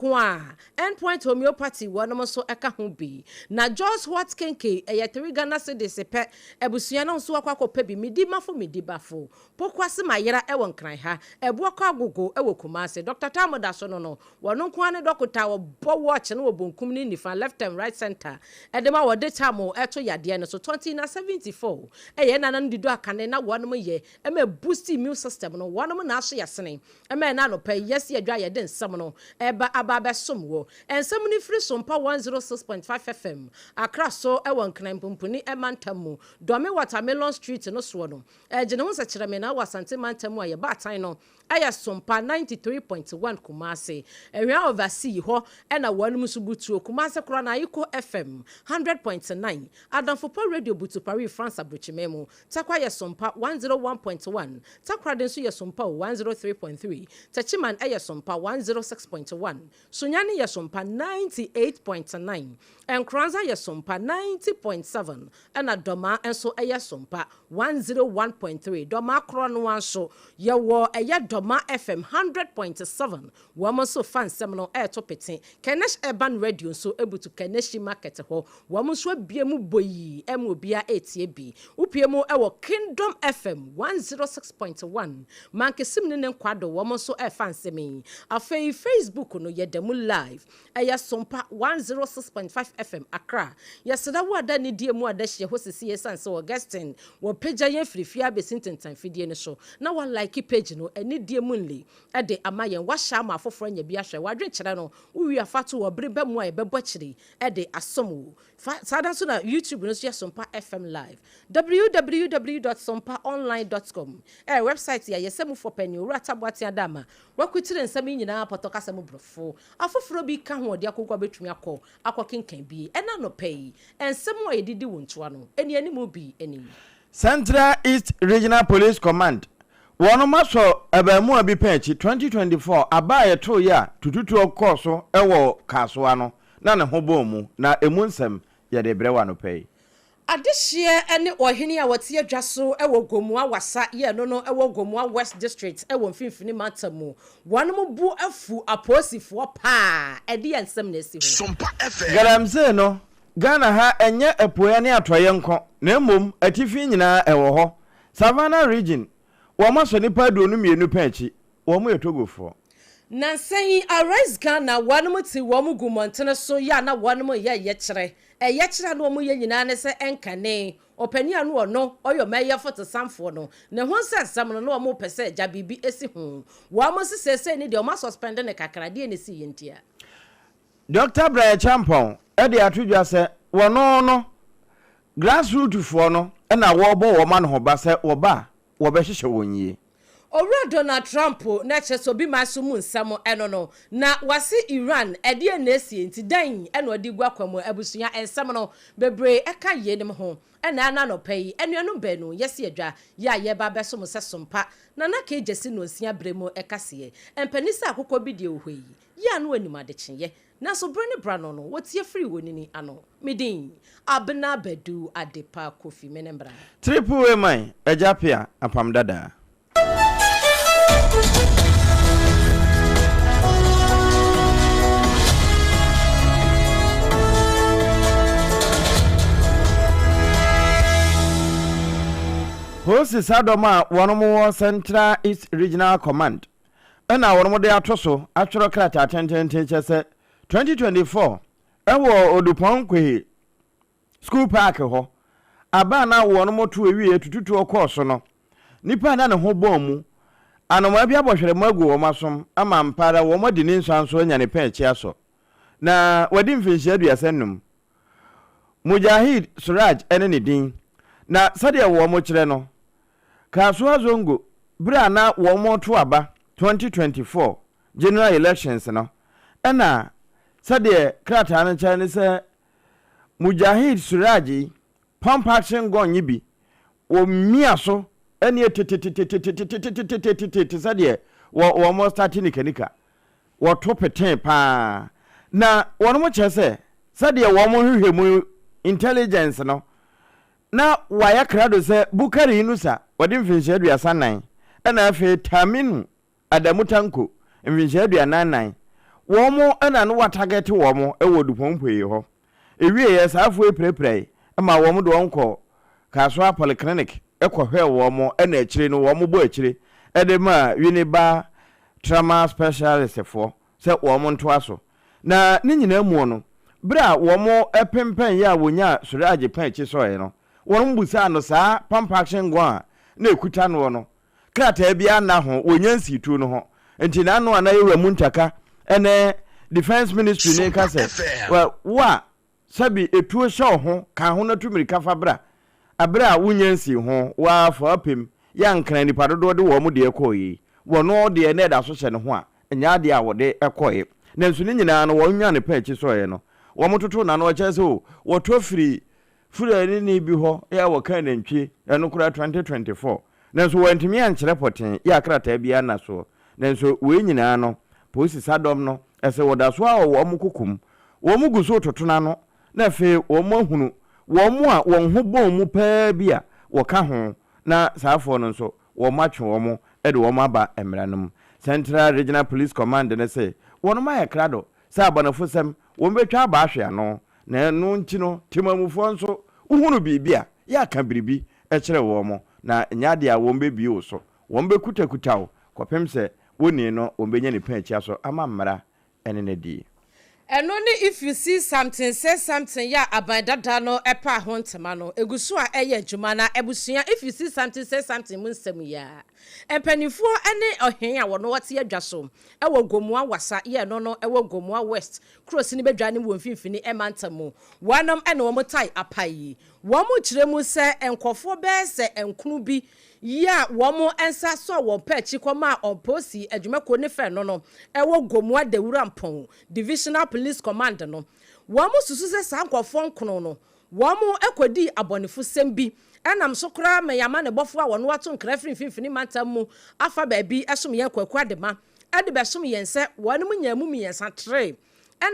Ko a Endpoint Homeopathy wɔnom nso ka ho bi. Na Jos Hot Kenkey ɛyɛ 3 Ghana cedis pɛ. Abusua no nso akɔ akɔpɛ bi. Medi mafo medi bafo. Pokuase Mayera wɔ Nkran ha. Ɛboɔ kɔ Agogo wɔ Kumasi. Doctor Tamu da so no no, wɔno nko ara ne dɔkota a ɔbɔ watch no wɔ bonkum ne nifa, left and right center, de ma wɔde Tamu to yadeɛ no so. Tɔnti na 74 ɛyɛ nananom dido akane na wɔnom yɛ ma ɛboost immune system no. Wɔnom na aso yasene. Ɛma ɛnnɛ anɔpa yi, yɛasi adwa a yɛde nsɛm no reba aba abɛsom wo. Nsɛm no firi Sompa 106.5 FM, Accra so wɔ Nkran Mpumpuni mantam mu, Dome Watermelon Street no soɔ no. Ɛregye ne ho nsɛkyerɛmena wɔ Asante mantam mu a yɛn baatan no yɛ Sompa 93.1 Kumasi. Awia Oversea hɔ na wɔnom nso butuo, Kumasi koraa no Ayiko FM 100.9, Adamfo Pa Radio butu Paris France abrokyiman mu. Tarkwa yɛ Sompa 101.1, Takoradi nso yɛ Sompa o 103.3, Techiman yɛ Sompa 106.1, Sunyani yɛ Sompa 98.9, Nkoranza yɛ Sompa 90.7 ɛna Dɔmaa nso yɛ Sompa 101.3. Dɔmaa korɔ no ara nso yɛwɔ ɛyɛ Dɔmaa FM 100.7 Wɔn nso fa nsɛm no reto pete. Kenesh Urban Radio nso butu Keneshi Market hɔ. Wɔn nso abue mu boii ma obiara retie bi. Wopue mu wɔ Kingdom FM 106.1, Mankesim ne ne nkwado, wɔn nso refa nsɛm yi. Afei Facebook no, yɛda mu live. Ɛyɛ Sompa 106.5 FM, Accra. Yɛsrɛ wo ada nidie mu adahyeɛ hɔ sesie esiane sɛ Augustine wɔpagya yɛn firi fie abɛsi ntentan fidie no so na wa like page no anidie mu nli de ama yɛn, woahyɛ ama afoforɔ anya bi ahwɛ, w'adwenkyerɛ no, wowie a fa to hɔ, bere ba mu a yɛbɛbɔ akyiri de asom wo. Fa, saa da nso na YouTube no nso yɛ Sompa FM Live. Www dot sompaonline dot com ɛyɛ wɛbsaet a yɛsɛ mufoɔ panin Owura Taboa Tea Dama wakwitiri nsɛm yi nyinaa pɔtɔ kasa mu borɔfo afoforɔ bi ka ho ɔde akɔgu a wobɛtumi akɔ akɔkenkan bi. Ɛna anɔpa yi, nsɛm a yɛde di wo ntoa no, anianimu bi ni. Central East Regional Police Command Wɔnom asɔ abaamua bi pɛn akyi 2024 aba a yɛtooeɛ a tututuo kɔɔ so wɔ Kasoa no na ne ho bɔɔ mu na ɛmu nsɛm yɛde rebrɛ wo anɔpa yi. Adehyeɛ ne ɔhene a ɔte adwa so wɔ Gomoa Wassa yɛ no no wɔ Gomoa West District wɔ Mfimfini Mantam mu. Wɔnom bo afu apolisifoɔ paa ɛdeɛn nsɛm na asi ho? Galamsey no, Ghana ha ɛnyɛ apueɛ ne atɔeɛ nko na mmom atifi nyinaa ɛwɔ hɔ. Savannah Region, Wɔn asɔ nnipa 22 pɛn akyi, wɔn yɛ Togofoɔ. Nansa yi Arise Ghana wɔnom te wɔn gu mmɔntene so yɛ a na wɔnom yɛ yɛkyerɛ. Ɛyɛkyerɛ a na wɔn yɛ nyinaa ne sɛ ɛnkane ɔpanin a na ɔno ɔyɛ ɔmanyɛfo tesamfoɔ no ne ho nsɛnsɛm no na wɔn pɛ sɛ gya biribi si ho. Wɔn se seesei no deɛ wɔn asɔspɛnde no kakra, deɛ na ɛsiiɛ ntia? Dɔkta Brian Acheampong de ato dwa sɛ wɔno no Grassroot foɔ no na wɔrebɔ wɔn anohoba sɛ wɔba a wɔbɛhyehyɛ wɔn yie. Owura Donald Trump na kyerɛ sɛ obi man so mu nsɛm ɛno no na wase Iran ɛdeɛn na asie nti dɛn na ɔde gu akwan mu abusua nsɛm no bebree ɛka yeinom ho ɛna ɛna anɔpa yi anuanom baanu yɛse adwa yɛ a yɛreba abɛso mo sɛ sompa Nana Kay Gyasi Nonsia berɛ mu ɛkaseɛ mpanin sɛ akokɔ bi deɛ ɔhɔ yi yɛ a na wanim adekyeeɛ Nanso bere ne bere ano no, wotie firii onini ano. Me din, Abena Badu Adepa Kofi. Me ne mbra. Triple A man, Agya Apea, Apam Dadaa. Polisi sadɔm a wɔnom wɔ Central East Regional Command na wɔde ato so atwerɛ krataa tententen kyerɛ sɛ 2024 wɔ Odupɔn Kwehi School Park hɔ, aber a na wɔn to awieɛ tututuo kɔɔ so no, nipa a na ne ho bɔn mu, anomaa bi abɔ hwerɛmo agu wɔn asom ama ampa ara wɔn adi ne nsua nso anya ne pɛn akyi asɔ. Na wadi mfinhyia 35. Mujahid Suraj ne ne din. Na sɛdeɛ wɔn kyerɛ no, Kasuwa Zongo bere a na wɔreto aba 2024 General Elections no, ɛna sɛdeɛ krataa no kyerɛ ne sɛ Mujahid Suraj yi pump action gun yi bi wɔmia so ɛneɛ tetetetetetetetetete te sɛ deɛ wɔ wɔn starte nikanika wɔto petee paa na wɔn kyerɛ sɛ sɛdeɛ wɔn hwehwɛ mu intelligence no Na wayɛ krado sɛ Bukari Yunusa, wadi mfinhyia 34, ɛna afei Taminu Adamu Tanko, mfinhyia 44. Wɔn na no wɔatagɛte wɔn wɔ dupɔn mpuei hɔ. Ewieeɛ, saa afoɔ yi pirapirae ma wɔn de wɔn kɔ Kasoa Polyclinic kɔhwɛɛ wɔn na akyire no wɔn bɔ akyire de maa Winneba Trauma Specialistfoɔ sɛ wɔn ntoa so. Na ne nyinaa muo no, berɛ a wɔn pempɛn yɛ a wɔnyaa Suraj pɛn akyi sɔeɛ no, wɔn busaa no saa pump action gun a na ɛkuta noɔ no Krataa biara nna ho wɔ nyansi tuo no ho. Nti n'ano a na Yewura Muntaka ne Defence Ministry no reka sɛ, Well, wo a sɛbi etuo hyɛ wo ho, ka ho na tu mirika fa bra bere a wonnya nsii ho, wo ara fa w'apem yɛ ankra nnipa dodoɔ de wɔn deɛ kɔeɛ yi. Wɔno deɛ na ɛda so hyɛ ne ho a, ɛnyɛ adeɛ a wɔde kɔeɛ. Nanso ne nyinaa no wɔnyaa ne pɛ akyi sɔeɛ no, wɔtotoo n'ano, ɛkyerɛ sɛ o, wɔtɔ firii Fulani bi hɔ yɛ a wɔkaa nantwie, ɛno koraa 2024. Nanso wɔantumi ankyerɛ pɔtee yɛ a krataa biara nna soɔ. Nanso wei nyinaa no, polisi sadɔm no, ɛsɛ wɔda so ara wɔ wɔn koko mu. Wɔn gu so retoto no ano, na afei wɔn ahunu wɔn a wɔn ho bɔn mu paa bi a wɔka ho, na saa afoɔ no nso wɔatwe wɔn de wɔn aba mmara no mu. Central Regional Police Command no se wɔnom ayɛ krado sɛ abɔnefosɛm wɔbɛtwa aba ahwe ano, Na ɛno nti no, Temanmufoɔ nso, wohunu biribi a, yɛ a ka biribi kyerɛ wɔn, na ɛnyɛ adeɛ a wɔbɛbue wo so. Wɔbɛkutakuta wo kɔpem sɛ wonii no wɔbɛnya ne pɛn so ama mmara ne no adi. Ɛno ne If you see something, say something yɛ a aban dada no paa ho ntoma no. Ɛgu so a ɛyɛ adwuma. Na abusua If you see something, say something mu nsɛm yi ara. Mpanimfoɔ ne ɔhene a wɔno ɔte adwa so wɔ Gomoa Wassa yɛ ɛno no wɔ Gomoa West Kuro sini badwa no wɔ mfimfini mantam mu. Wɔnom na wɔn tae apa yi. Wɔn kyerɛ mu sɛ nkorɔfoɔ bɛyɛ sɛ nkono bi yi a wɔn nsa sɔɔ wɔn pɛ akyi kɔmaa Ɔmposi adwumakuo ne fɛ no no wɔ Gomoa Dawurampɔn Divisional Police Command no. Wɔn susu sɛ saa nkorɔfoɔ nkono no wɔn kɔdii abɔnefosɛm bi nam so koraa ma yɛn amanebɔfoɔ a wɔn ato nkra firi mfimfini mantam mu afa baabi som yɛn Kwaku Adema de bɛsom yɛn sɛ wɔnom nyaa mu miensa tre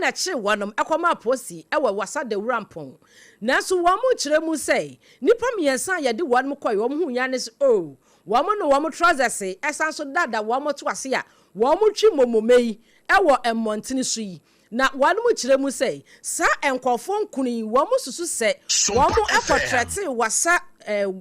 na ɛkyee wɔnom kɔmaa posi wɔ Wassa Dawurampong. Nanso wɔn kyerɛ mu sɛ nnipa miensa a yɛde wɔnom kɔe wɔn huu yɛn ne sɛ oh wɔn ne wɔn trɔsɛse san so dada wɔn to ase a wɔn twi momome yi wɔ mmɔntene so yi. Na wɔnom kyerɛ mu sɛ saa nkorɔfoɔ nkono yi wɔn susu sɛ wɔn kɔ trɛtee Wassa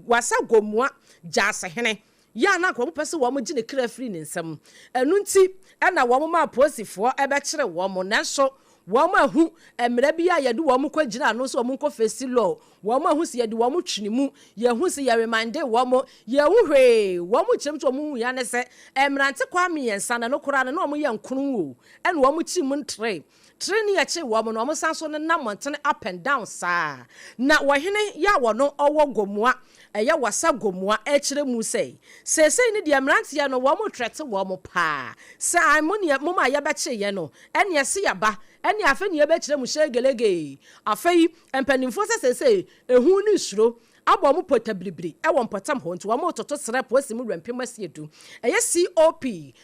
Wassa Gomoa Gyaasehene Yɛ a na anka wɔpɛ sɛ wɔgye ne kra firi ne nsam. Ɛno nti na wɔmaa apolisifoɔ bɛkyeree wɔn. Nanso wɔanhu mmara bi a yɛde wɔn kɔgyina ano sɛ wɔnkɔ face law. Wɔanhu sɛ yɛde wɔn twene mu. Yɛanhu sɛ yɛremande wɔn. Yɛanhu hwee. Wɔn kyerɛm sɛ wɔhuiɛ ara ne sɛ mmerante kwaa mmiɛnsa no, ɛno koraa no, na wɔyɛ nkono o, ɛna wɔkyii mu ntree. Trenee a ɛkyee wɔn no, wɔsan so nenam mmɔntene up and down saa. Na ɔhene yi a ɔno ɔwɔ Gomoa, ɛyɛ Wassa Gomoa, ɛkyerɛ mu sɛ, seesei no deɛ mmeranteɛ no wɔn retrɛte wɔn paa. Sɛ ae mo neɛ mom a yɛbɛkye yɛn no, ɛneɛ se yɛba, ɛneɛ afei ne yɛbɛkyerɛ mo shegelegee. Afei mpanimfoɔ sɛ seesei ehu ne suro abɔ wɔn potabiribiri wɔ mpɔtam hɔ nti wɔretoto srɛ posi mu werɛmpem asiedu. Ɛyɛ COP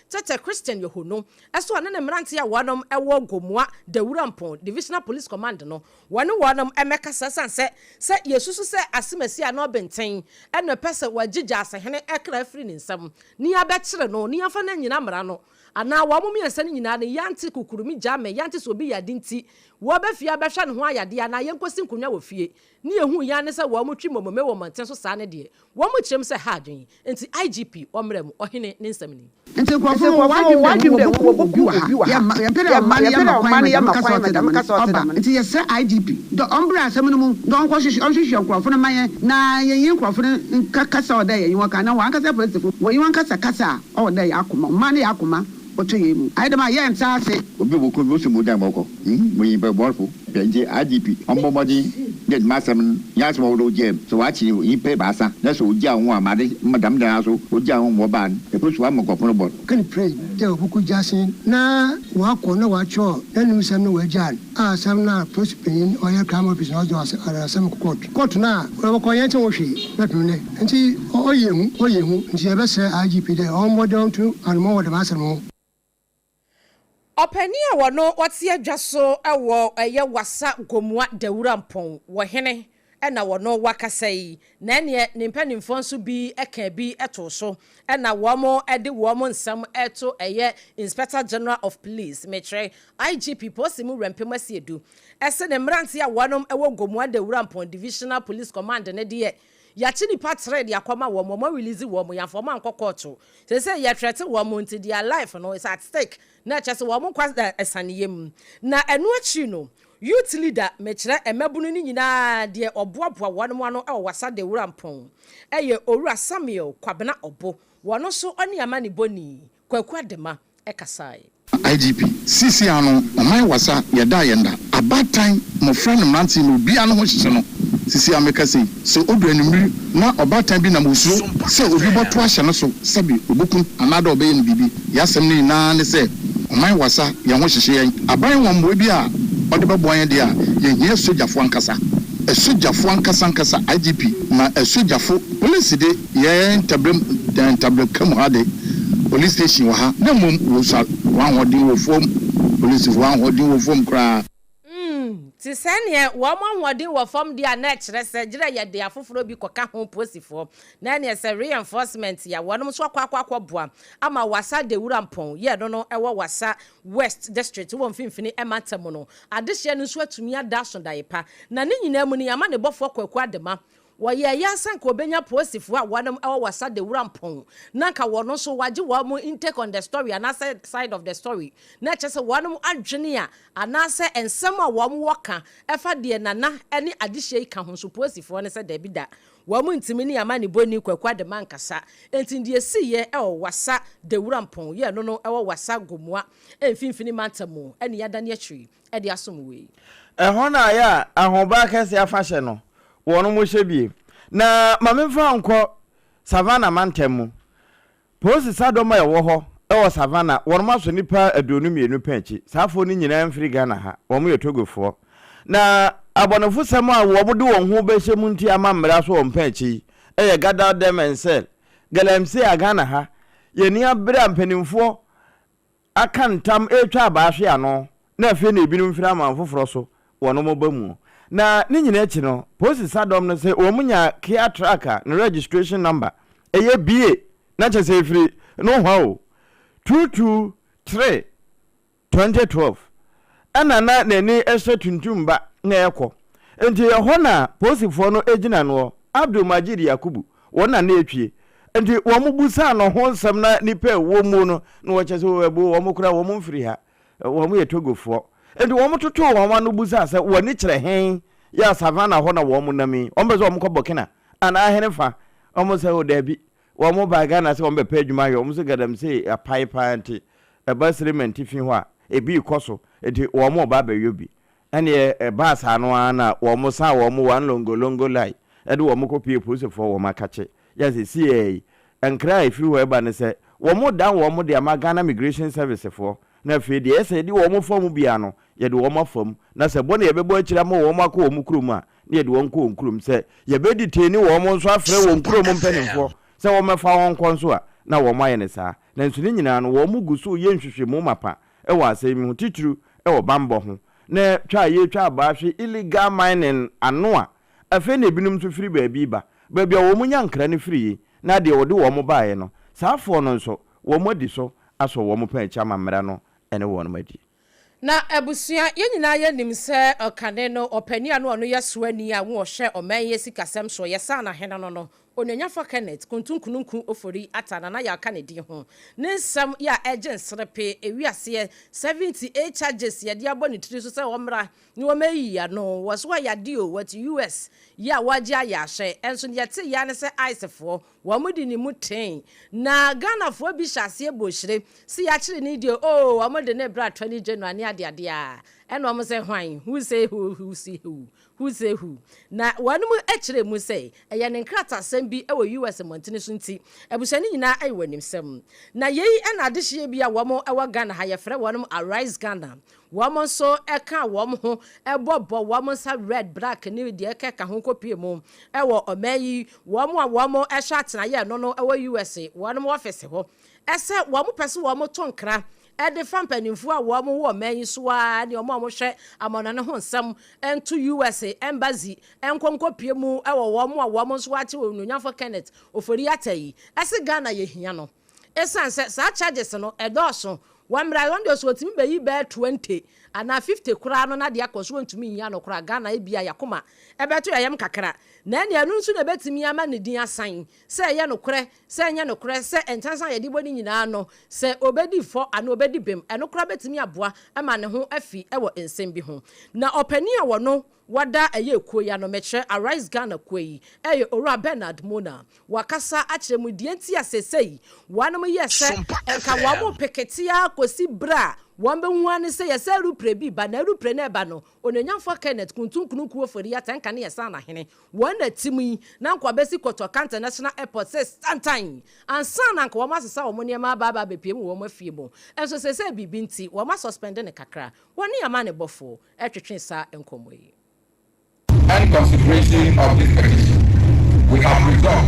Tete Christian Yohuno so ɔne ne mmerante a wɔnom wɔ Gomoa Dawurampong Divisional Police Command no wɔne wɔnom mmɛkasa ɛsiane sɛ sɛ yɛsusu sɛ asemasi a na ɔbenten na ɛpɛ sɛ wɔgye Gyaasehene kra firi ne nsam ne yɛabɛkyere no ne yɛmfa no anyina mmara no anaa wɔn mmiɛnsa no nyinaa no yɛante kukurumi gya me yɛante sɛ obi yade nti wɔba fie abɛhwɛ ne ho ayadeɛ anaa yɛnkɔsi nkonnwa wɔ fie ne yɛhuu yɛn ne sɛ wɔn twi mmomome wɔ mmɔnten so saa ne deɛ wɔn kyerɛm sɛ ha adwene nti IGP ɔmmra mu ɔhene ne nsɛm ni. Ntsi nkorɔfo no wɔ w'adwen dɛ wɔbɔku obi wɔ ha, yɛmmpɛ dɛ ɔman no yɛma kwan ma dɛm kasa a ɔtse dɛm no ɔba. Ntsi yɛserɛ IGP dɛ ɔmbra asɛm no mu na ɔnhwehwɛ nkorɔfo no mma hɛn na yɛnye nkorɔfo no nka kasa a ɔwɔ dɛ yɛnye hɔn ka na hɔn ankasa apolisifo wɔnye hɔn kasa kasa a ɔwɔ dɛ yɛakoma, ɔman no yɛ akoma ɔtɔ hɛn mu. Ayɛ dɛm a yɛnntse ase. Obi bɔkɔ bi ose mo dan bɔkɔ hmm mo nyimpa bɔrfo pɛ ntsi IGP ɔmbɔ mbɔdzen dɛ dɛm asɛm no nnyɛ asɛm a ɔwɔ dɛ ogyaa mu sɛ ɔakye nyimpa ebiasa na sɛ ogyaa ho a ma ade ma dɛm da no ara so ogyaa ho ma ɔbaa no epo so ɔama nkorɔfo no bɔr. Ken pray dɛ ɔbɔkɔ gyaase na ɔakɔ na ɔakyerɛw n'anomusɛm na oegyaa no a asɛm no a polisi panyin a ɔyɛ crime officer no ɔdze asɛm kɔ court. Court no a ɔbɔkɔ yɛnntse ho hwee bɛpem ndɛ ntsi ɔyɛ hu ɔyɛ hu ntsi yɛbɛserɛ IGP dɛ ɔmbɔ dɛ ɔntu anamɔn wɔ dɛm asɛm no ho. Ɔpanin a wɔno ɔte adwa so wɔ ɛyɛ Wassa Gomoa Dawurampɔn wɔ hene na wɔno wakasa yi, na ɛneɛ ne mpanimfoɔ nso bi kaa bi too so na wɔn de wɔn nsɛm reto ɛyɛ Inspector General of Police, mekyerɛ IGP Posimu Werɛmpem Asiedu, se ne mmeranteɛ a wɔnom wɔ Gomoa Dawurampɔn Divisional Police Command no deɛ Yɛakye nipa tre de akɔma wɔn, wɔn a release wɔn, yɛamfa wɔn ankɔ kɔɔto. Seesei yɛ threaten wɔn nti their life no is at stake, na ɛkyerɛ sɛ wɔn nkwa da asianeyɛ mu. Na ɛno akyiri no, youth leader, mekyerɛ mmabunu no nyinaa deɛ ɔboaboa wɔn ano wɔ Wassa Dawurampong yɛ Owura Samuel Kwabena Obo, wɔn nso ɔne amanebɔni Kwaku Adema kasae. IGP, Seesei ara no, ɔman wasa, yɛda a yɛnda. Abaatan, mmofra ne mmerante no, obiara ne ho hyehye no. Seesei a mekasa yi, sɛ odu anwummere na ɔbaatan bi nam osuro sɛ obi bɔto ahyɛ no so, sɛbe oboku no anaadɛ ɔbɛyɛ no biribi. Yɛn asɛm no nyinaa ne sɛ, ɔman wasa, yɛn ho hyehye yɛn. Aban wɔ mmoa bi a ɔde bɛboa yɛn deɛ a, yɛhia sogyafo ankasa. Asogyafo ankasa ankasa, IGP, ma asogyafo, polisi de, Yɛn ntabrem ntabreka mu ha de, police station wɔ ha, na mmom wosua wɔn ahoɔden wɔ fam. Polisifo ahoɔden wɔ fam koraa. Mm, te sɛ neɛ wɔn ahoɔden wɔ fam deɛ a na ɛkyerɛ sɛ gyerɛ yɛde afoforɔ bi kɔka ho posifoɔ, na ɛneɛ sɛ reinforcement a wɔnom nso akɔ akɔ akɔboa ama Wassa Dewura Mpɔn yɛ ɛno no ɛwɔ Wassa West District wɔ mfimfini mantam no adehyeɛ no nso atumi ada asodaeɛ pa na ne nyinaa mu no yɛama ne bɔfoɔ Kwaku Adema Wɔyɛɛ yɛ sɛ anka wɔbɛnya poosifoɔ a wɔnom wɔ Wassa Dawura Mpɔn na anka wɔn nso wɔagye wɔn intake on the story anaasɛ side of the story na ɛkyerɛ sɛ wɔnom adwene a anaasɛ nsɛm a wɔn wɔ ka ɛfa deɛ Nana ne adehyeɛ yi ka ho nso poosifoɔ no sɛ daabi da wɔn ntumi ne amanebɔni Kwaku Adema nkasa enti deɛ ɛsiiɛ wɔ Wassa Dawura Mpɔn yɛ ɛno no wɔ Wassa Gomoa mfimfini mantam mu ɛne yɛadane akyiri de asom wei. Ɛhɔ na ayɛ a ahobaa kɛse afahyɛ no wɔnom hyɛ bie. Na ma memfa wo nkɔ Savannah mantam mu. Polisi sadɔm a ɛwɔ hɔ wɔ Savannah, wɔnom asɔ nnipa 22 pɛn akyi. Saa foɔ no nyinaa mfiri Ghana ha, wɔn yɛ Togofoɔ. Na abɔnefosɛm a wɔn de wɔn ho bɛhyɛ mu nti ama mmara asɔ wɔn pɛn akyi yi yɛ Gather Them and Sell, Galamsey a Ghana ha yɛn ani abere a mpanimfoɔ aka ntam retwa abaa hwe ano na afei na ebinom firi aman foforɔ so wɔnom ba mu. Na ne nyinaa akyi no, polisi sadɔm no sɛ wɔn nya Kia truck a ne registration number ɛyɛ BA na kyerɛ sɛ ɛfiri nohoa o, 223 2012 ɛna na n'ani hyɛ tuntum ba na ɛrekɔ. Nti ɛhɔ na polisifoɔ no gyina noɔ, Abdul Majid Yakubu, wɔn na na ɛretwie. Nti wɔn busaa no ho nsɛm na nipa a ɛwɔ mu no na wɔkyɛ sɛ wɔn abu wɔn koraa wɔn mfiri ha, wɔn yɛ Togofoɔ. Nti wɔn totoo wɔn ano busaa sɛ wɔn ani kyerɛ he yɛ a Savannah hɔ na wɔn nam yi, wɔn pɛ sɛ wɔn kɔ Burkina anaa henefa? Wɔn sɛ o daabi, wɔn baa Ghana sɛ wɔn bɛpɛ adwuma ayɛ, wɔn sɛ galamsey apae paa nti ɛba Sirema ntifi hɔ a ebi rekɔ so nti wɔn reba abɛyɔ bi. Ɛnneɛ ɛbaa saa no ara na wɔsan wɔn one longo longo lai de wɔn kɔpuee polisifoɔ wɔn akakye. Yɛ seesei yi, nkra a ɛfiri hɔ reba ne sɛ wɔredan wɔn de ama Ghana Migration Service foɔ na afei deɛ ɛyɛ sɛ yɛde wɔn fa mu biara no yɛde wɔn afa mu na sɛ bɔ na yɛbɛbɔ akyire ama wɔn akɔ wɔn kurom a na yɛde wɔn kɔ wɔn kurom sɛ yɛbɛdetaini wɔn nso afrɛ wɔn kurom mpanimfoɔ sɛ wɔmmɛfa wɔn nkɔ nso a na wɔn ayɛ no saa. Nanso ne nyinaa no wɔn gu so reyɛ nhwehwɛmu mapa wɔ asɛm yi ho titiriw wɔ bammɔ ho na twa a yɛretwa abaa hwe illegal mining ano a afei na ebinom nso firi baabi reba, baabi a wɔn nya nkra no firi yi na deɛ wɔde wɔn baeɛ no, saa afoɔ no nso wɔn adi so asɔ wɔn pɛn akyi ama mmara no ne wɔn adi. Na abusua, yɛn nyinaa yɛnim sɛ ɔkane no ɔpanin a na ɔno yɛ soani a ɔhwɛ ɔman yi asikasɛm soɔ, yɛsaa no ahene no no, Onuonyafo Kenneth Kuntunkununku Ofori Atta na na yɛaka ne din ho. Ne nsɛm yɛ a ɛgye nserepe, ewiaseɛ, 78 charges yɛde abɔ ne tiri so sɛ ɔmmra na wɔayi ano, wɔ so ayɛ ade o, wɔte US yi a wɔagye ayɛ ahyɛ, nso deɛ yɛte yɛ ara ne sɛ ice foɔ, wɔn de ne mu tee. Na Ghanafoɔ bi hyɛ aseɛ bɔ hyire sɛ yɛakyere no yi deɛ oo, wɔn de no rebrɛ Attorney General ne adeade a, ɛna wɔn sɛ hwan, who say who, who see who. Who say who? Na wɔnom kyerɛɛ mu sɛ ɛyɛ ne nkratasɛm bi wɔ US mmɔntene so nti abusua no nyinaa ayɛ wɔn animsɛm. Na yei na adehyeɛ bi a wɔn wɔ Ghana ha yɛfrɛ wɔnom Arise Ghana. Wɔn nso ka wɔn ho bɔ bɔ wɔn nsa red, black ne deɛ ɛkeka ho kɔpue mu wɔ ɔman yi wɔn a wɔn hwɛ atenaeɛ no no wɔ US wɔnom office hɔ sɛ wɔn pɛ sɛ wɔn to nkra. de fa mpanimfoɔ a wɔn wɔ ɔman yi so ara ne wɔn a wɔhwɛ amannɔne ho nsɛm nto US Embassy nkɔ nkɔpue mu wɔ wɔn a wɔn nso akye Onuonyamfo Kenneth Ofori-Atta yi se Ghana yɛhia no esiane sɛ saa charges no ɛdɔɔso wɔ mmerɛ a wɔn deɛ sɛ wɔtumi bɛyi bɛyɛ 20 anaa 50 koraa no na deɛ akɔ so wɔntumi nyi ano koraa Ghana ebia yakoma ɛbɛto yɛyam kakra na ɛneɛ ɛno nso na ɛbɛtumi ama ne din asan sɛ ɛyɛ nokorɛ sɛ ɛnyɛ nokorɛ sɛ ntansa a yɛde bɔ no nyinaa no sɛ ɔbɛdi fɔ anaa ɔbɛdi bem ɛno koraa bɛtumi aboa ma ne ho afi wɔ nsɛm bi ho na ɔpanin a wɔno Wɔda ɛyɛ kuo yi ano, mekyerɛ Arise Ghana kuo yi, ɛyɛ Owura Bernard Mona. Wakasa akyerɛ mu deɛ nti a seesei wɔnom yɛ sɛ nka wɔn pekete ara kɔsi berɛ a wɔn bɛhu ara ne sɛ yɛsɛ arupre bi ba, na arupre no ɛba no, Onuonyamfoɔ Kenneth Kuntu Nkrunku Ofori-Atta nka ne yɛ Sanahene. Wɔn na tim yi, na nka wɔbɛsi Kotoka International Airport sɛ santan ansa na nka wɔn asesa wɔn nneɛma aba aba abɛpue mu wɔ wɔn afie mu. Nso seesei biribi nti wɔn asuspɛnde no kakra. Wɔne amanebɔfoɔ retwetwe saa nkɔmmɔ yi. And consideration of this petition, we have resolved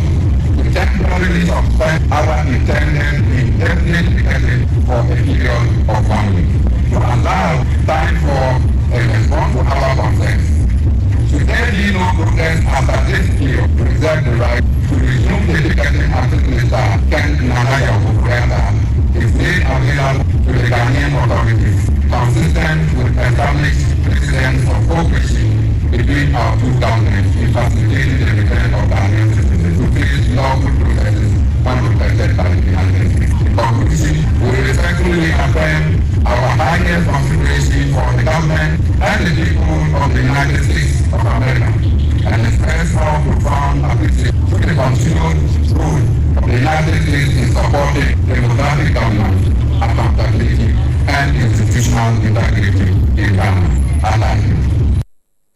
to temporarily suspend our intended indefinite picketing for a period of one week to allow time for a response to our concerns. Should there be no progress after this period, we reserve the right to resume the picketing until Mr. Ken Nana Yaw Ofori-Atta is made available to the Ghanaian authorities, consistent with established precedents of cooperation between our two governments in facilitating the return of Ghanaian citizens to face lawful processes when requested by the United States. In conclusion, we respectfully affirm our highest consideration for the government and the people of the United States of America and express our profound appreciation to the continued role of the United States in supporting democratic governance, accountability, and institutional integrity in Ghana. I thank you.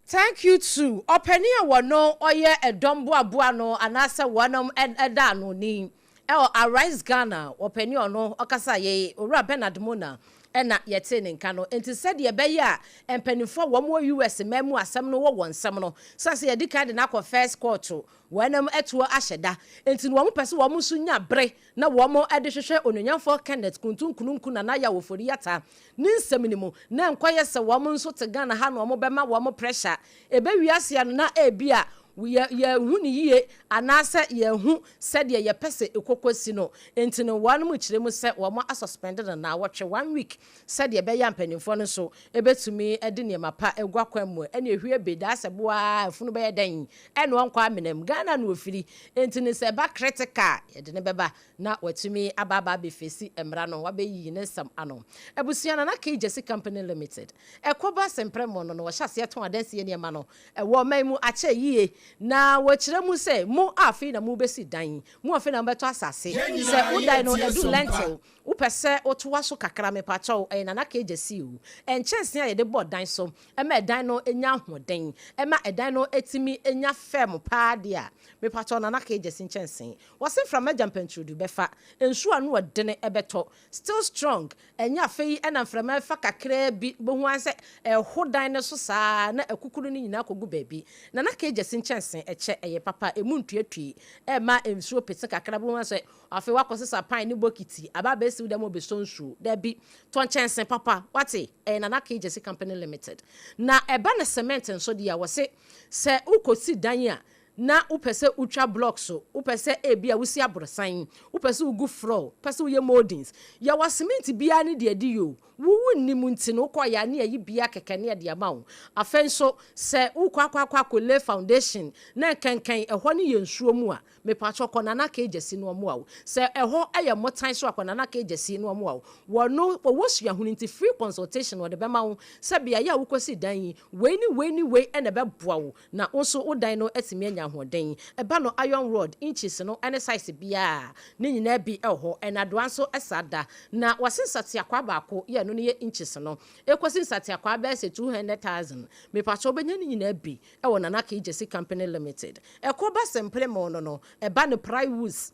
Thank you to ɔpanin a wɔno ɔyɛ ɛdɔm boaboa ano anaasɛ wɔnom ɛda ano ni ɛwɔ Arise Ghana ɔpanin a ɔno ɔkasa yei Owura Bernard Mona ɛna yɛtee ne nka no enti sɛdeɛ ɛbɛyɛ a mpaninfoɔ a wɔn wɔ US man mu asɛm no wɔ wɔn nsam no sane sɛ yɛdi kan de no akɔ first court Wɔnom atuo ahyɛ da, enti no wɔn pɛ sɛ wɔn nso nya bere na wɔn de hwehwɛ Onuonyamfoɔ Kenneth Kuntu Nkununku Nana Yaw Ofori Atta ne nsɛm no mu na ɛnkɔyɛ sɛ wɔn nso te Ghana ha na wɔn bɛma wɔn pressure. Ɛbɛ wiase ano na ebia yɛ yɛnhu no yie anaasɛ yɛnhu sɛdeɛ yɛpɛ sɛ ɛkɔkɔ si no, enti no wɔnom kyerɛ mu sɛ wɔn asuspend no naawɔtwe, one week, sɛdeɛ ɛbɛyɛ a mpanimfoɔ no nso bɛtumi de nneɛma pa agu akwan mu. Ɛne ɛhwie be daa sɛ boa a afunu bɛyɛ dɛn ɛna ɔnkɔ amena mu. Ghana na ɔfiri, enti no sɛ ɛba critical a, yɛde no bɛba na watumi aba aba abɛfesi mmara no, wabɛyiyi ne nsɛm ano. Abusua Nana Kay Gyasi Company Limited, ɛkɔ ba Sempremo no na wɔhyɛ aseɛ tɔn adansie nneɛma no wɔ ɔman mu akyɛ yie, na wɔkyerɛ mu sɛ mo a afei na morebɛsi dan, mo a afei na mobɛtɔ asase, sɛ wo dan no adu lentil, Wopɛ sɛ wotoa so kakra mepakyɛw, ɛyɛ Nana K. Gyasi o. Nkyɛnsee a yɛde bɔ dan so ma ɛdan no nya ahoɔden, ɛma ɛdan no tumi nya fɛm paa deɛ a, mepakyɛw Nana K. Gyasi nkyɛnsee. Wɔse mframa gyampantrudu bɛfa, nsuo ano ɔdene bɛtɔ. Still strong, ɛnyɛ afei na mframa refa kakraa bi, wobɛhu ara sɛ ɛho dan no so saa na akukuru no nyinaa kɔgu baabi. Nana K. Gyasi nkyɛnsee ɛkyɛ, ɛyɛ papa, ɛmu ntuatui, ɛmma nsuo pete kakra, wobɛhu ara sɛ Afei woakɔsesa pan ne bokiti aba abɛsi wo dan mu rebɛsɔ nsuo. Dabi, tɔ nkyɛnse papa, woate? Ɛyɛ Nana K. Gyasi Company Limited. Na ɛba no cement nso deɛ a, wɔse sɛ wokɔsi dan a, na wopɛ sɛ wotwa blocks, wopɛ sɛ ebia wosi aborosan, wopɛ sɛ wogu floor, wopɛ sɛ woyɛ mouldings, yɛwɔ cement biara ne deɛ ɛde yɛ o. Wo wonnim nti no, wokɔeɛ a ne yɛayi biara kɛkɛ ne yɛde ama wo. Afei nso, sɛ wokɔ akɔ akɔ akɔ lay foundation na nkankan ɛhɔ no yɛ nsuo mu a, Mepakyɛw kɔ Nana K Gyasi na ɔmoa wo. Sɛ ɛhɔ yɛ mmotan so a kɔ Nana K Gyasi na ɔmoa wo. Wɔno wɔwɔ suahunu nti free consultation na wɔde bɛma wo sɛ beaeɛ a wokɔsi dan yi wei ne wei ne wei na ɛbɛboa wo na wo nso wo dan no atumi anya ahoɔden. Ɛba no iron rod inches no ne size biara a ne nyinaa bi wɔ hɔ. Nnadoa nso saa da. Na wɔse nsateakwaa baako yɛ ɛno no yɛ inches no ɛkɔsi nsateakwaa bɛyɛ sɛ 200,000. Mepakyɛw wobɛnya ne nyinaa bi wɔ Nana K Gyasi Company Limited. Ɛkɔ ba sɛ mpremɔ no no, ɛba no plywoods.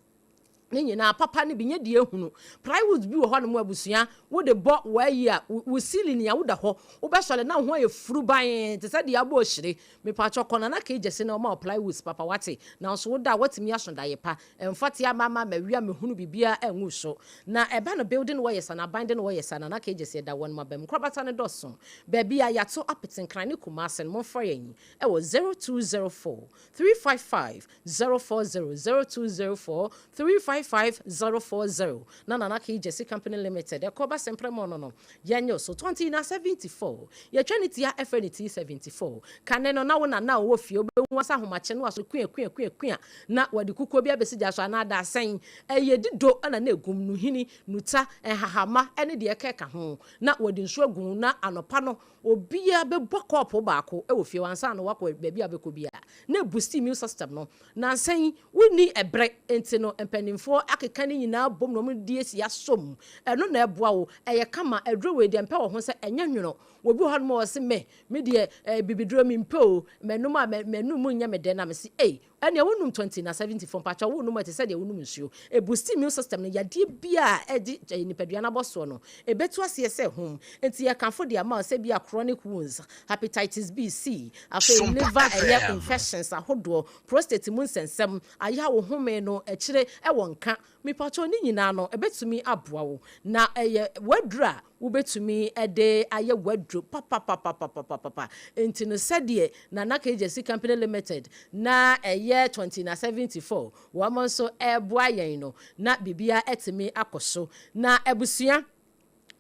Ne nyinaa papa no bi nyɛ deɛ ehunu. Plywood bi wɔ hɔ nom abusua wode bɔ w'ayi a wo ceiling a woda hɔ wobɛsɔre na wo ho ayɛ furuban te sɛ deɛ abɔ ohyire. Mepakyɛw kɔ Nana Kay Gyasi na ɔma wo plywoods papa wate. Nanso woda a woatumi aso daeɛ pa. Ɛmfa te ama ama mawia mehunu biribiara angu so. Na ɛba no building wɔyɛ sa na aban de no wɔyɛ sa Nana Kay Gyasi ɛda wɔnom abam. Nkorabata no dɔso. Baabi a yɛato apete Nkran ne Kumase no momfrɛ yɛn wɔ 0204 355 040 0204 355 040 na Nana Key Gyasi Company Limited ɛkɔ ba sɛmprɛ mɔ no no yɛnyɛ so tɔnti na 74 yɛtwa ne tia ɛfrɛ ne ti 74 kane no na wo nana a ɔwɔ fie wobɛhu asa ahomakye no aso kua kua kua kua na wɔde kukuo bi abɛsi gya so anaa dasɛn ɛyɛ dido na na egum nuhini nuta nhahama ɛne deɛ ɛkɛka ho na wɔde nsuo agu ho na anɔpa no Obiara bɛbɔ kɔɔpo baako wɔ fie hɔ ansa na wakɔ baabi a ɔbɛkɔ biara, na ɛbusti immune system no. Nnansa yi, wonni ɛberɛ nti no, mpanimfoɔ akeka ne nyinaa abom na wɔde asi asɔ mu. Ɛno na ɛboa wo. Ɛyɛ kama. Aduro wei deɛ mpɛ wɔ ho sɛ ɛnyɛ nwono. Obi wɔ hɔnom a ɔse me, me deɛ eh, bibiduro mempɛ o, m'anum a m'anum nyɛ me dɛ na mese ei, Ɛnea wonom 20 na 70 fo mpakyɛw wonom a ɛte sɛ deɛ wonom nsuo. Ɛbusti immune system no, yadeɛ biara a ɛgye nipadua no abɔsoɔ no, ɛbɛtu aseɛ sɛ hum. Nti yɛkamfo de ama wo sɛ ebia chronic wounds, hepatitis B, C, afei Sompa liver ɛyɛ FM. infections ahodoɔ, prostate mu nsɛnsɛm, ayɛ a wo home no akyire wɔ nka, Mepakyɛw ne nyinaa no ɛbɛtumi aboa wo na ɛyɛ w'aduro a wobɛtumi de ayɛ w'aduro papapapapapapa nti no sɛdeɛ Nana Kegyesi Company Limited na ɛyɛ 20 na 74 wɔn nso ɛreboa yɛn no na biribiara atumi akɔ so na abusua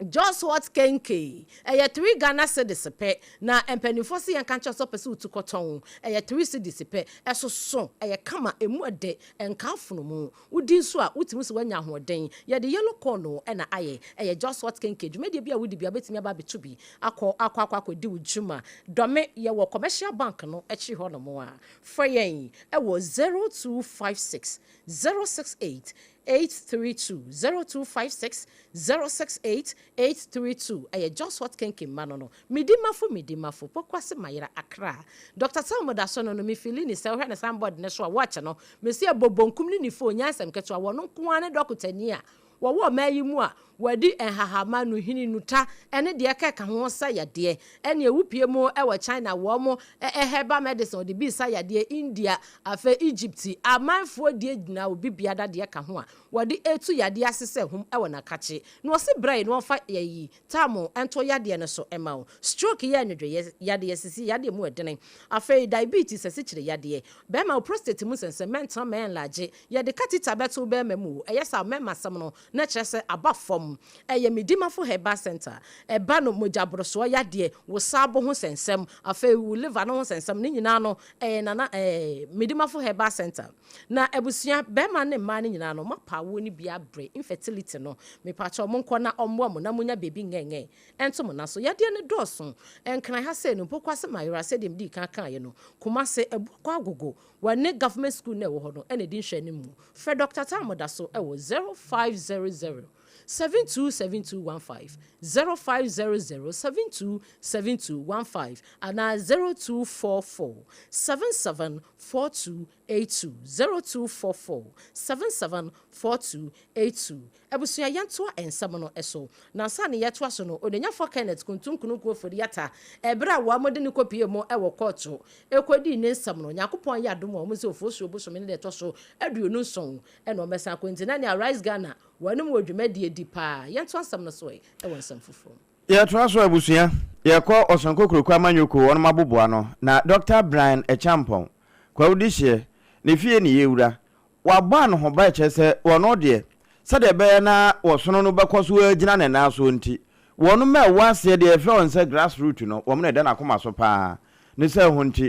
Joswot Kenkey, ɛyɛ three Ghana cedis pɛ, na mpaninfoɔ se yɛnka nkyerɛ wo sɛ wopɛ sɛ wotu kɔtɔn, ɛyɛ three cedis pɛ, ɛsoso, ɛyɛ kama, ɛmu ɛdɛ, ɛnka afono mu, wodi nso a wotumi sɛ woanya ahoɔden, yɛde yellow corn na ayɛ, ɛyɛ Joswot Kenkey, dwumadie bi a wodi biara wobɛtumi aba abɛtu bi akɔ akɔ akɔ akɔdi wo dwuma, Dɔme, yɛwɔ Commercial Bank no akyiri hɔ nom a, frɛ yɛn wɔ 0256 068 832 0256 068 832 Ɛyɛ Jos Hot Kenken mma no no Medi mafo medi mafo Pokuase Mayera Accra Doctor Sam da so no no Me feeli ne sɛ wohwɛ ne signboard no so a watch no Mese ɛbɔ bonkum ne nifa o Nyɛ asɛm ketewa Wɔno nko ara ne dɔkotani a wɔwɔ ɔman yi mu a wɔadi nhahamma, nuhini, nuta ne deɛ ɛkeka ho sa yadeɛ. Ɛneɛ wopie mu wɔ China wɔn herbal medicine wɔde bi sa yadeɛ, India, afei Egypt amanfoɔ deɛ gyina obi biada deɛ ka ho a wɔde retu yadeɛ ase sɛ hum wɔ nakakye. Na wɔse brɛ yi na wɔmfa yɛyi tam nto yadeɛ no so ma wo. Stroke yɛ nwodwoeɛ yadeɛ, sisi yadeɛ mu ɛdene, afei diabetes asikyire yadeɛ, bɛɛma wo prostate mu nsɛnsɛm, mɛntena mɛnlagye, yɛde catheter bɛto wo bɛɛma mu o, ɛyɛ saa mɛma asɛm no na kyerɛ sɛ aba fam. Ɛyɛ Medimafo Herbal Centre. Ɛba no mogya borosoɔ yadeɛ, wo saabo ho sɛnsɛm, afei wo liver no ho sɛnsɛm, ne nyinaa no ɛyɛ Nana ɛɛ Medimafo Herbal Centre. Na abusua, bɛɛma ne mmaa no nyinaa no, moapa awoɔ no bi abre, infertility no, mepakyɛw monkɔ na ɔmmoa mo na monya baabi ngɛngɛn nto mo nan so. Yadeɛ no dɔɔso. Nkran ha sei no, Mpokuase Mayera, sɛdeɛ medii kan kaeɛ no, Kumase, Abuakwa Agogo, Wɔne government school no a ɛwɔ hɔ no na ɛdi nhwɛanim mu. Frɛ Dɔkta Tam da so wɔ 0500 727215, 0500 727215 anaa 0244 774282, 0244 774282. Abusua yɛntoa nsɛm no so. Na ansa na yɛtoa so no, Onyanyafoɔ Kenneth Kuntum Kununku Ofori-Atta, ɛberɛ a wɔde no kɔpuee mu wɔ kɔɔto kɔdii ne nsɛm no, Nyankopɔn ayɛ adom a wɔn sɛ Oforisuo bosome no da ɛtɔ so 27 na wɔbɛsan akɔ nti na nea Arise Ghana wɔnom wɔ dwumadie di paa. Yɛntoa nsɛm no so ɛ wɔ nsɛm foforɔ mu. Yɛtoa so abusua, yɛkɔ Ɔsonko Kuroku Amanyɔkuo wɔnom aboboano na Dɔkta Brian Acheampong, Kwawu Dehyeɛ, ne fie ne yɛwura, Wɔabɔ anohoba a ɛkyerɛ sɛ wɔn deɛ, sɛdeɛ ɛbɛyɛ na ɔsono no bɛkɔ so agyina ne nan soɔ nti, wɔn a ɛwɔ aseɛ deɛ yɛfrɛ wɔn sɛ grass root no, wɔn na ɛda n'akoma so pa ara. Ne sɛ ho nti,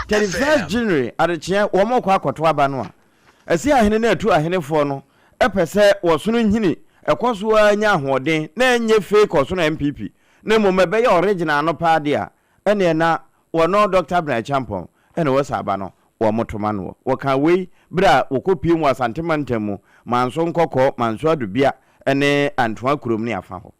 31st January adekyeɛ wɔrekɔ akɔto aba no a, ɛsɛ ahene ne atu ahenefoɔ no pɛ sɛ ɔsono nhini ɛkɔ so ara nya ahoɔden na ɛnyɛ fake ɔsono NPP na mmom ɛbɛyɛ original no pa ara deɛ a, Ɛneɛ na wɔno Dɔkta Abner Acheampong na ɛwɔ saa aba no wɔn to ma noɔ. Wɔkaa wei berɛ a wɔkɔ pue mu wɔ Asante mantam mu, Manso Nkɔkɔɔ, Manso Adubia ne Antoa kurom ne afa hɔ.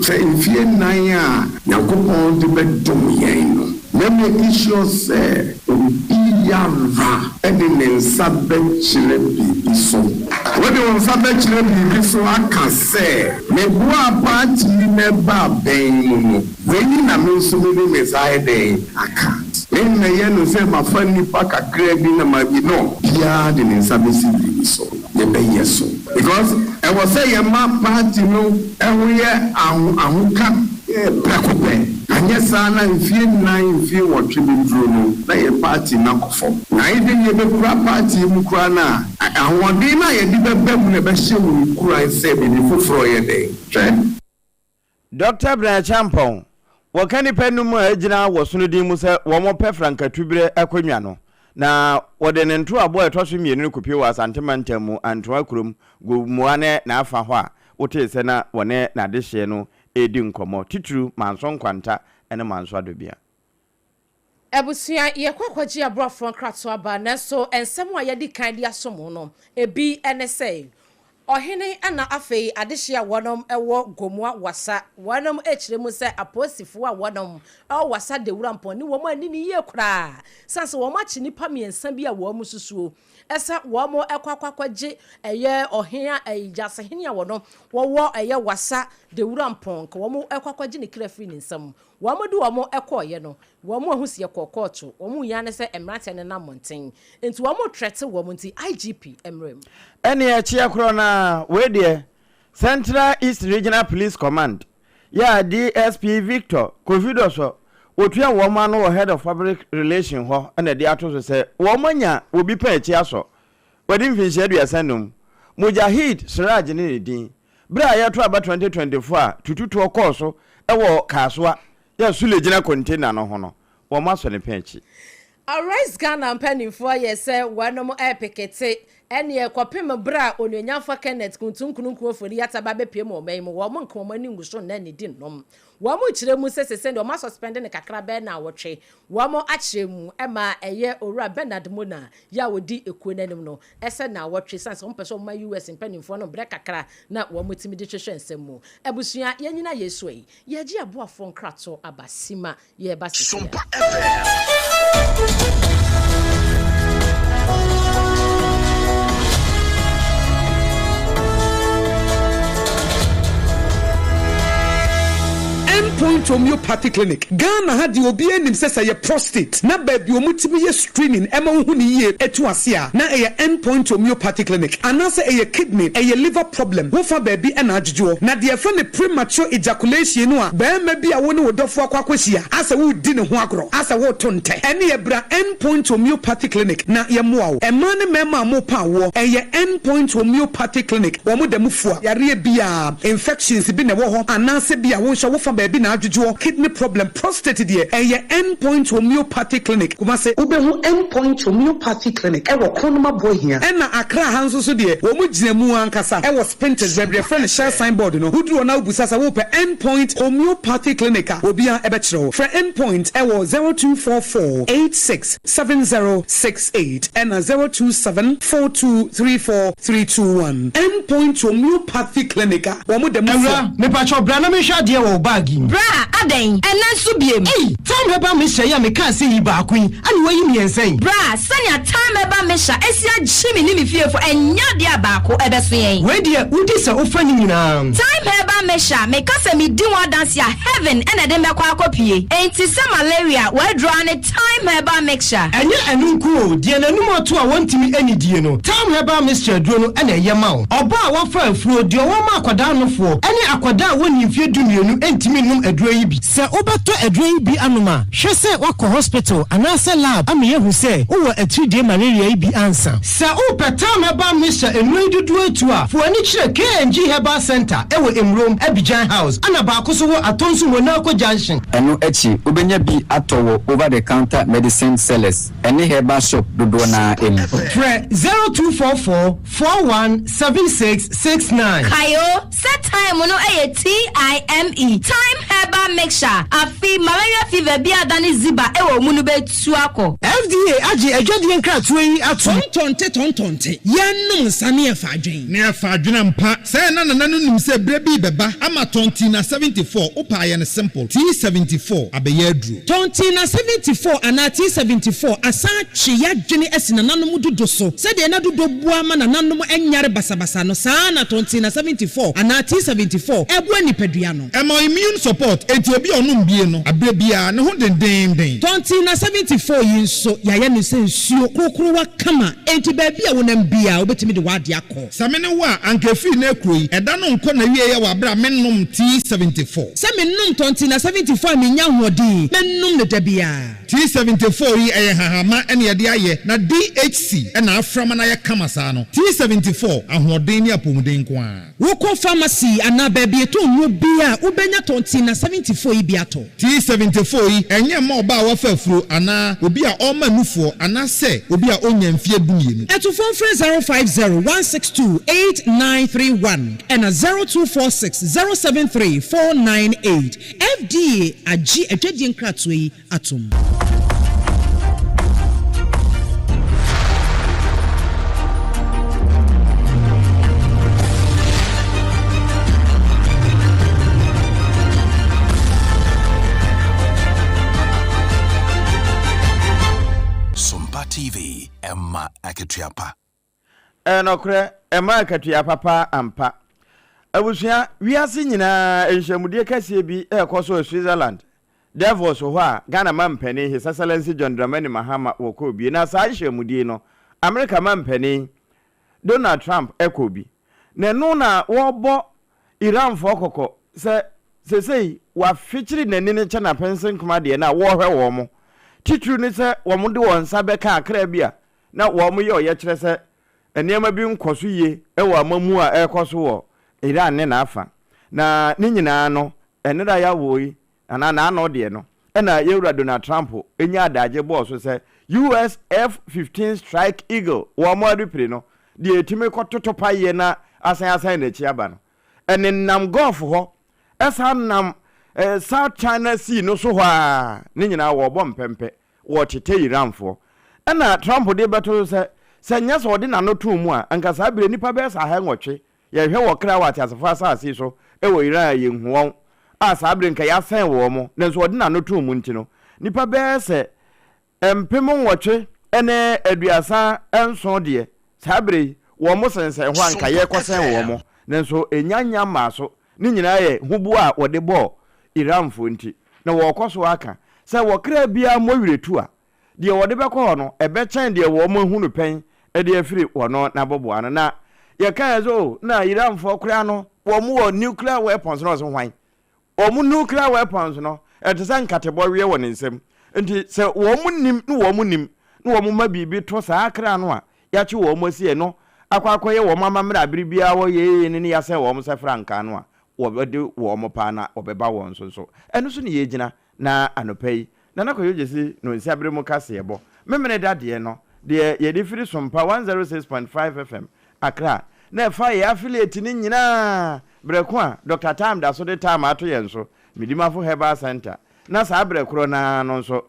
Sɛ mfie nnan a Nyankopɔn de bɛdom yɛn no, mɛ make sure sɛ obiara de ne nsa bɛkyerɛ biribi so. Wode wo nsa bɛkyerɛ biribi so aka sɛ, Meboaa party yi na ɛbaa bɛn mu no, wei na me nso mede me nsa ayɛ dɛn aka. Memmɛyɛ no sɛ mafa nnipa kakraa bi na mayi no. Biara de ne nsa bɛsi biribi so, yɛbɛyɛ so. Because ɛwɔ sɛ yɛma party no ho yɛ ahoka prɛko pɛ. Anyɛ saa na mfie nnan, mfie nwɔtwe bɛduru no na yɛn party no akɔ fam. Na even yɛbɛkura party yi mu koraa no a, ahoɔden no a yɛde bɛba mu no ɛbɛhyɛ wo nkuran sɛ biribi foforɔ yɛ dɛn? Hwɛ. Dɔkta Brian Acheampong, Wɔka nnipa num a agyina wɔ sono din mu sɛ wɔpɛ frankatubere akonnwa no, na wɔde ne ntoaboɔ a ɛtɔ so mmienu no kɔpue wɔ Asante mantam mu Antoa kurom, Gomoa ne n'afa hɔ a wotee sɛ na wɔne n'adehyeɛ no redi nkɔmmɔ, titiriw Manso Nkwanta ne Manso Adobea. Abusua, yɛkɔ akɔgye aborɔfoɔ nkratoɔ aba, nanso nsɛm a yɛadi kan de aso mo no, ebi ne sɛ, Ɔhene na afei adehyeɛ a wɔnom wɔ Gomoa Wassa, wɔnom rekyerɛ mu sɛ apolisifoɔ a wɔnom wɔ Wassa Dawura Mpɔn ne wɔn anni no yie koraa, sane sɛ wɔn akye nnipa mmiɛnsa bi a wɔn susuo sɛ wɔn kɔ akɔ akɔgye ɛyɛ ɔhene a ɛyɛ Gyasehene a wɔnom wɔwɔ ɛyɛ Wassa Dawura Mpɔn, nka wɔn kɔ akɔgye ne kra firi ne nsam. Wɔn de wɔn kɔeɛ no, wɔn ahu sɛ yɛkɔɔ kɔɔto, wɔn hia ne sɛ mmeranteɛ no nam mmɔnten, nti wɔn retrɛte wɔn nti IGP mmra mu. Ɛneɛ kyeɛ korɔ no ara, wei deɛ Central East Regional Police Command yɛ a DSP Victor Kofi Dɔsɔ wɔtua wɔn ano wɔ Head of Public Relation hɔ na ɛde ato so sɛ wɔn anya obi pɛn akyi asɔ, wadi mfinhyia 35, Mujahid Siraj ne ne din. Bere a yɛreto aba 2024 a tututoɔ kɔɔ so wɔ Kasoa yɛ Sule gyina container no ho no, wɔasɔ ne pɛn akyi. Arise Ghana mpanimfoɔ yɛ sɛ wɔnom repekete ɛneɛ kɔpem berɛ a Onuonyamfoɔ Kenneth Kuntu Nkrunku Ofori-Atta ba bɛpue mu ɔman yi mu, wɔn nka wɔn ani ngu so nna nnidi nnom. Wɔn rekyerɛ mu sɛ sesei deɛ wɔn asɔspɛnde no kakra bɛyɛ naawɔtwe. Wɔn akyerɛ mu ma ɛyɛ Owura Bernard Mona yi a ɔdi ekuo no anim no sɛ naawɔtwe esiane sɛ wɔpɛ sɛ wɔma US mpanimfoɔ no brɛ kakra na wɔtumi de hwehwɛ nsɛm mu. Abusua, yɛnyina yei so ei. Yɛregye aboafoɔ nkratoɔ aba Sima yɛreba sesei a. End Point Homeopathy Clinic, Ghana ha deɛ obiara nim sɛ sɛ ɛyɛ prostate na baabi a wɔtumi yɛ screening ɛma wohu no yie ɛtu ase a na ɛyɛ End Point Homeopathy Clinic anaasɛ ɛyɛ kidney, ɛyɛ liver problem, wofa baabi na adwodwoɔ. Na deɛ yɛfrɛ no premature ejaculation no a barima bi a wo ne wo dɔfoɔ akɔ akɔhyia asɛ woredi ne ho agorɔ asɛ woreto ntɛ ɛneɛ bra End Point Homeopathy Clinic na yɛmmoa wo. Mmaa ne mmarima a morepa awoɔ ɛyɛ End Point Homeopathy Clinic wɔn da mu fua yareɛ biara. Infections bi na ɛwɔ hɔ anaasɛ bi a wo nso wo fa baabi na adwodwoɔ, kidney problem, prostate deɛ ɛyɛ End Point Homeopathy Clinic, Kumasi. Wobɛhu End Point Homeopathy Clinic wɔ Kronum Aboahia. Ɛna Accra ha nso so deɛ wɔn gyina mu ankasa wɔ Spintex baabi yɛfrɛ no Shell sign board no, woduru hɔ na wobisa sɛ wopɛ End Point Homeopathy Clinic a obiara bɛkyerɛ wo. Frɛ End Point wɔ 0244 86 7068 ɛna 027 4234 321. End Point Homeopathy Clinic a wɔn da mu fɔ. Awura, mepakyɛw bra na menhwɛ adeɛ wɔ wo bag yi mu. Bra, adɛn? Ɛnnɛ nso biem? Ei! Thyme Herbal Mixture yi a mekaa sɛ yi baako yi, ɛna woayi mmiɛnsa yi? Bra, sɛnea Thyme Herbal Mixture asi agye me ne me fiefo, ɛnyɛ adeɛ a baako ɛbɛso yɛn. Wei deɛ, wodi sɛ wofa ne nyinaa. Thyme Herbal Mixture, meka sɛ medi ho adanse a, heaven na ɛde me bɛkɔ akɔpue. Enti sɛ malaria, w'aduro ara ne Thyme Herbal Mixture. Ɛnyɛ ɛno nko o, deɛ n'anum ato a wɔntumi nnidie no, Thyme Herbal Mixture aduro no na ɛyɛ ma wo. Ɔbaa a wafa afuro, deɛ ɔwɔ ma akwadaa nofoɔ, ne akwadaa a wɔnnii mfeɛ dumienu ntumi nnom aduro yi bi. Sɛ wobɛtɔ aduro yi bi anom a, hwɛ sɛ woakɔ hospital anaasɛ lab ama yɛahu sɛ wowɔ atiridie malaria yi bi ansa. Sɛ wopɛ Thyme Herbal Mixture nnuro yi dodoɔ atu a, fa w'ani kyerɛ KNG Herbal Centre wɔ Emurom, Abidjan House, ɛna baako nso wɔ Atonsu Monaco Junction. Ɛno akyi, wobɛnya bi atɔ wɔ over-the-counter medicine sellers ne herbal shop dodoɔ no ara mu. Frɛ 0244 41 76 69. Kae o, sɛ thyme no yɛ TIME, Thyme Herbal Mixture, afe malaria. fever bi a adane ziba wɔ wo mu no bɛtu akɔ. FDA agye adwadie nkratoɔ yi atom. Tɔntɔnte tɔntɔnte, yɛnnom nsa ne yɛfa adwen. Ne yɛfa adwene ampa. Sɛɛ na nana no nim sɛ berɛ bi rebɛba ama Tɔntina 74, wopɛ a yɛ no simple, T74 abɛyɛ aduro. Tɔntina 74 anaa T74 asan atwe y'adwene asi nananom dodo so. Sɛdeɛ na dodo boa ma nananom nyare basabasa no, saa ara na Tɔntina 74 anaa T74 boa nipadua no. Ɛma immune support, enti obi a ɔnom bie no, aberɛ biara, ne ho dendeenden. Tɔntina 74 yi nso, yɛayɛ no sɛ nsuo korokorowa kama, enti baabi a wonam biara, wobɛtumi de w'adeɛ akɔ. Sɛ me ne wo a, anka ɛfiri nnɛ rekuro yi, ɛda no nkɔ n'awieɛ wɔ aberɛ a mennom T74. Sɛ menom Tɔntina 74 a mennya ahoɔden, mɛnom no da biara. T74 yi ɛyɛ nhahamma na yɛde ayɛ na DHC na afra ma no ayɛ kama saa no. T74, ahoɔden ne apɔmuden nko ara. Wokɔ pharmacy anaa baabi yɛtɔn nnuro biara a, wobɛnya Tɔntina 74 yi bi atɔ. T74 yi, ɛnyɛ mma ɔbaa a wafa afuro anaa obi a ɔrema nufoɔ anaasɛ obi a ɔnnya mfeɛ dumienu. Atufoɔ mfrɛ 050 162 8931 ɛna 0246 073 498. FDA agye adwadie nkratoɔ yi atom. Sompa TV, ɛma akatua pa. Ɛyɛ nɔkorɛ, ɛma akatua papa ampa. Abusua, wiase nyinaa nhyiamudie kɛseɛ bi rekɔ so wɔ Switzerland Davos hɔ a Ghana manpanin His Excellency John Dramani Mahama wɔ kɔɔ bi. Na saa nhyiamudie no, Amerika manpanin Donald Trump kɔɔ bi. Na ɛno na wɔrebɔ Iranfoɔ kɔkɔ sɛ seesei wɔafekyere n'ani no kyɛ n'apensenkoma deɛ no a wɔrehwɛ wɔn. Titiriw ne sɛ wɔde wɔn nsa bɛka akra bi a na wɔyɛ ɔyɛkyerɛ sɛ nneɛma bi nkɔ so yie wɔ amammuo a ɛrekɔ so wɔ Iran ne n'afa. Na ne nyinaa no, ɛnnɛda yɛawo yi anaa n'ano deɛ no, ɛna yɛwura Donald Trump nyaa adagye bɔɔ so sɛ US F-15 Strike Eagle wɔn adupire no, deɛ ɛtumi kɔtoto paeɛ na asan asan n'akyi aba no, ɛnenam Gulf hɔ, ɛsan nam South China Sea no so hɔ ara, ne nyinaa wɔrebɔ mpɛmpɛ, wɔretete Iranfoɔ. Ɛna Trump de bɛto so sɛ, sɛ nyɛ sɛ ɔde n'ano too mu a, anka saa berɛ nnipa bɛyɛ sɛ ahanwɔtwe Yɛhwɛ wɔ kra wɔ ateasefo asase yi so wɔ Iran a yenhu wɔn a saa bere nka yɛasɛn wɔn nanso ɔde n'ano too mu nti no, nnipa bɛyɛ sɛ 837 deɛ saa bere yi wɔn sensɛn hɔ a nka yɛrekɔsɛn wɔn nanso ennya nnya mmaa so. Ne nyinaa yɛ huboa a wɔde bɔɔ Iranfo nti. Na wɔrekɔ so aka sɛ wɔ kra biara mmɔ werɛtu a Deɛ wɔde bɛkɔ hɔ no, ɛbɛkyɛn deɛ wɔahu no pɛn de afiri wɔn n'aboboa ano. Na yɛkaeɛ sɛ, oh, na Iranfoɔ koraa no, wɔn wɔ nuclear weapons. Na ɔse, hwan? Wɔn nuclear weapons no, ɛte sɛ nkatebɔweɛ wɔ ne nsam. Nti sɛ wɔn nim ne wɔn nim, na wɔn ma biribi to saa kra no a yɛakye wɔn asi ɛno akɔ akɔyɛ wɔn amammerɛ a bere biara wɔyɛ ne ne yɛasɛn wɔn sɛ frankaa no a, wɔbɛde wɔn paa na wɔbɛba wɔn so nso. Ɛno so ne yɛgyina Na anɔpa yi, Nana Kwadwo Gyasi no nsiabere mu kaseɛbɔ, Memeneda deɛ no, deɛ yɛde firi Sompa 106.5 FM, Accra, na ɛfa yɛn affiliate no nyinaa berɛ ko a Dɔkta Time da so de time ato yɛn so, Medimafo Herbal Centre, na saa berɛ korɔ no ara no nso,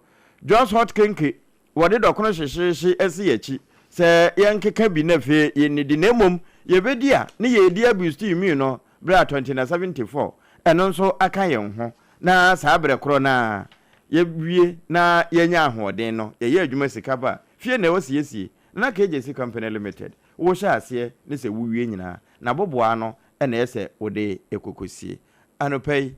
Jos Hot Kenkey Wɔde dɔkono hyehyeehye asi yɛn akyi sɛ yɛnkeka bi na afei yɛnnidi na mmom yɛbɛdi a ne yɛredi abuse immune no berɛ a 2074 ɛno nso aka yɛn ho na saa berɛ korɔ no ara yɛwie na yɛnya ahoɔden no yɛyɛ adwuma sika ba fie na ɛwɔ siesie na KJC Company Limited wohyɛ aseɛ ne sɛ wowie nyinaa na boboa ano na ɛyɛ sɛ wode kɔkɔsie anɔpa yi.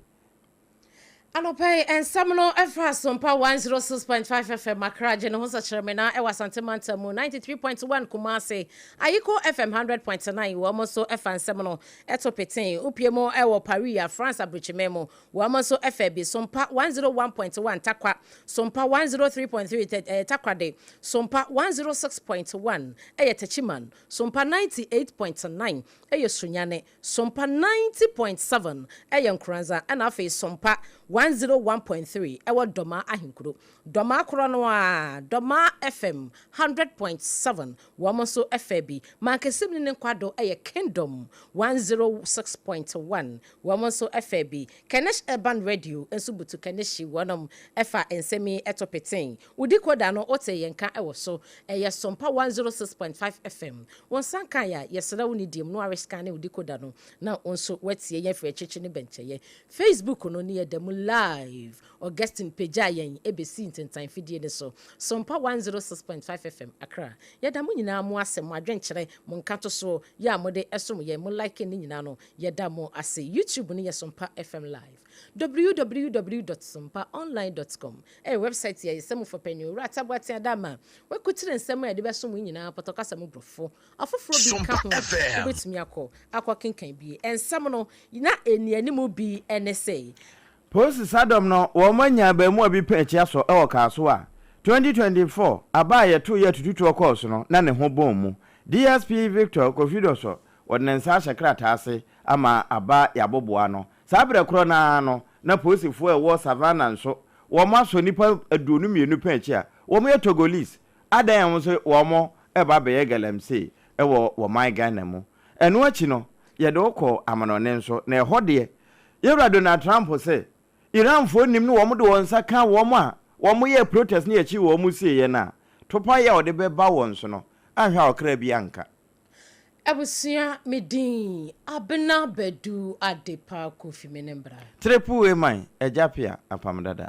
Anɔpa yi, nsɛm no fa Asompa 106.5 FM Accra, gye ne ho sɛkyerɛmena wɔ Asante Mantam mu, 93.1 Kumasi, Ayiko FM 100.9, wɔn nso fa nsɛm no to petee. Wopue mu wɔ Paris a France aburokyiman mu, wɔn nso fa bi. Sompa 101.1 Tarkwa, Sompa 103.3 Takoradi, Sompa 106.1 yɛ Techiman, Sompa 98.9 yɛ Sunyani, Sompa 90.7 yɛ Nkoranza ɛna afei Sompa 101.3 ɛwɔ Dɔmaa Ahenkuro. Dɔmaa korɔ no ara, Dɔmaa FM 100.7 wɔn nso faa bi. Mankesim ne ne nkwado yɛ Kingdom 106.1 wɔn nso faa bi. Kenish Urban Radio nso butu Kenishi wɔnom fa nsɛm yi to petee. Wo decoder no wotee yɛn nka wɔ so. Ɛyɛ Sompa 106.5 FM. Wo nsa nkaeɛ a, yɛsrɛ wo ne diem no ara scanne wo decoder no na wo nso woatie yɛn afiri akyirikyiri ne bɛnkyɛeɛ. Facebook no ne yɛda mu live. Augustine pagyaa yɛn bɛsii ntentan fidie no so. Sompa 106.5 FM, Accra. Yɛda mo nyinaa mo ase, mo adwenkyerɛ, mo nkatosoɔ, yɛ a mode som yɛn, mo liking no nyinaa no, yɛda mo ase. YouTube no yɛ Sompa FM Live. Www dot sompaonline dot com ɛyɛ wɛbsaet a yɛsɛ mu fa panyin Owura Taboateng Adama wakutire nsɛm a yɛde bɛsom wo nyinaa pɔtɔ kasa mu brɔfo afoforɔ bi ka ho a wobɛtumi akɔ akɔ kenkan bi. Nsɛm no na nnianimu bi ne sɛ. Polisi sadɔm no wɔn anya abaamua bi pɛ akyi asɔ wɔ Kasoa. 2024 aba a yɛtoo yɛ atututoɔ kɔɔ so no na ne ho bɔn mu. DSP Victor Kofi Dɔsɔ wɔde ne nsa ahyɛ krataa ase ama aba yɛaboboa ano. Saa berɛ korɔ no ara no na polisifoɔ a ɛwɔ Savannah nso wɔn asɔ nnipa 22 pɛ akyi a wɔn yɛ Togolese adan a wɔn nso wɔn reba abɛyɛ galamsey wɔ wɔ man Ghana mu. Ɛno akyi no yɛde wo kɔɔ amanɔne nso na ɛhɔ deɛ Yɛwura Donald Trump se Iranfoɔ nim ne wɔn de wɔn nsa ka wɔn a wɔn yɛɛ protest ne akyi wɔn sieɛ no a topaeɛ a ɔde bɛba wɔn so no anhwɛ a ɔkra bi anka. Abusua me din Abena Badu Adepa Kofi me ne mbra. Triple A man, Agya Pia, Apam Dada.